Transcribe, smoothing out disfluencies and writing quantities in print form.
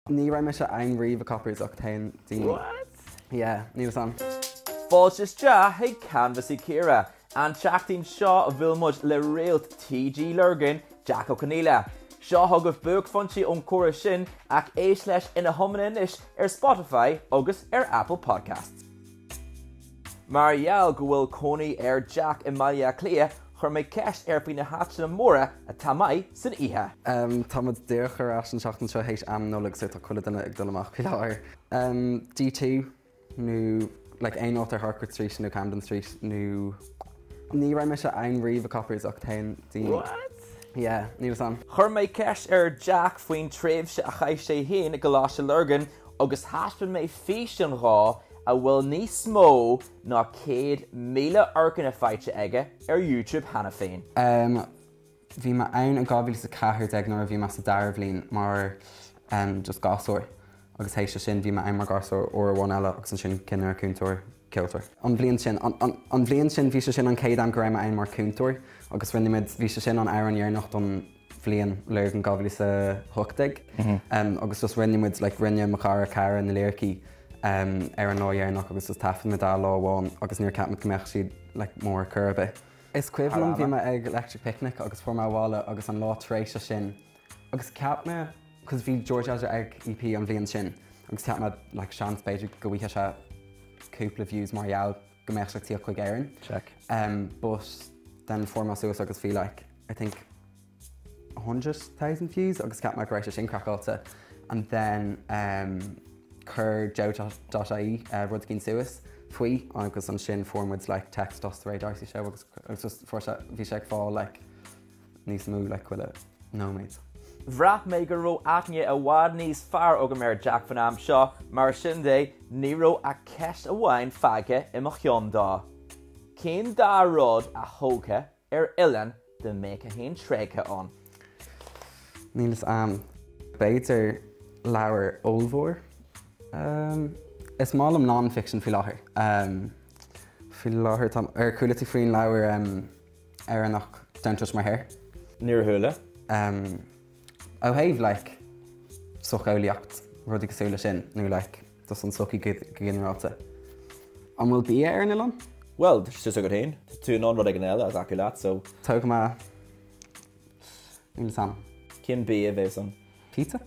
Ní raibh mise ann riamh i Coppers ach téann daoine. What? Yeah, níl 'fhios a'm. Fáilte isteach chuig Canbhasaí Ciara. An tseachtain seo bhuail muid le réalt TG Lurgan, Jack Ó Conaola. Seo chugaibh buaicphointí ón chomhrá sin ach éist leis ina iomláine anois ar Spotify agus ar Apple Podcasts. Mar gheall go bhfuil cónaí ar Jack i mBaile Átha Cliath, chuir mé ceist air faoi na háiteanna móra atá maith san oíche. Tá muid díreach ar ais an tseachtain seo théis am Nollag so tá chuile duine ag dul amach faoi láthair. D2 nó like aon áit ar Harcourt Street nó Camden Street nó. Ní raibh mise ann riamh i Coppers ach téann daoine. What? Yeah, níl 'fhios a'm. Chuir mé ceist ar Jack faoin tréimhse a chaith sé féin i gColáiste Lurgan agus thaispeáin mé físeán dhó a bhfuil níos mó ná 100,000 amharcanna faighte aige ar YouTube cheana féin. Bhí mé ann in 2014 nuair a bhí mé sa dara bhliain mar just gasúr agus théis sin bhí mé ann mar gasúr uair amháin eile agus ansin cinnire cúntóir ceoltóir. An bhliain sin, an bhliain sin bhí sé sin an chéad am go raibh mé ann mar cúntóir agus rinne muid, bhí sé sin an amhrán dheireanach don bhliain Lurgan 2018 agus just rinne muid like rinne mo chara Cara na liricí ar an lá dheireanach agus just taifead muid é lá amháin agus níor cheap muid go mbeadh siad like mór ar chor ar bith. Is cuimhin liom bhí mé ag Electric Picnic agus fuair mé abhaile agus an lá tar éis sin agus cheap mé cos bhí George Ezra ag EP an bhliain sin agus cheap mé like seans b'fhéidir go bhfaighidh sé cúpla views mar gheall go mbeadh sé ag tíocht chuig Éirinn. Check. But then fuair mé suas agus bhí like I think 100,000 views agus cheap mé go raibh sé sin craiceáilte and then chuir Joe.ie rud éigin suas faoi agus ansin fuair muid like text as The Ray D'Arcy Show agus agus just fuair sé bhí sé ag fáil like níos mó like chuile nóiméad. Bhraith mé go raibh aithne i bhfad níos fearr agam ar Jack faoin am seo, mar sin de, ní raibh ach ceist amháin fágtha i mo cheann dó. Cén dá rud a thógfá ar oileán dá mbeifeá féin tréigthe ann? Níl 'fhios a'm. B'fhéidir leabhar ollmhór? Is maith liom non-fiction faoi láthair. Faoi láthair tá, ar chuala tú faoin leabhar Éireannach Don't Touch My Hair? Níor chuala. Ó thaobh like socheolaíocht, rudaí cosúil leis sin, nó like just an tsochaí go ginearálta. An bhfuil bia ar an oileán? Bhuel, tá sé agat féin. Tá tú in ann rud éigin eile a ghlacadh leat, so. Tógfaidh mé, níl 'fhios a'm. Cén bia a bheas ann? Pizza?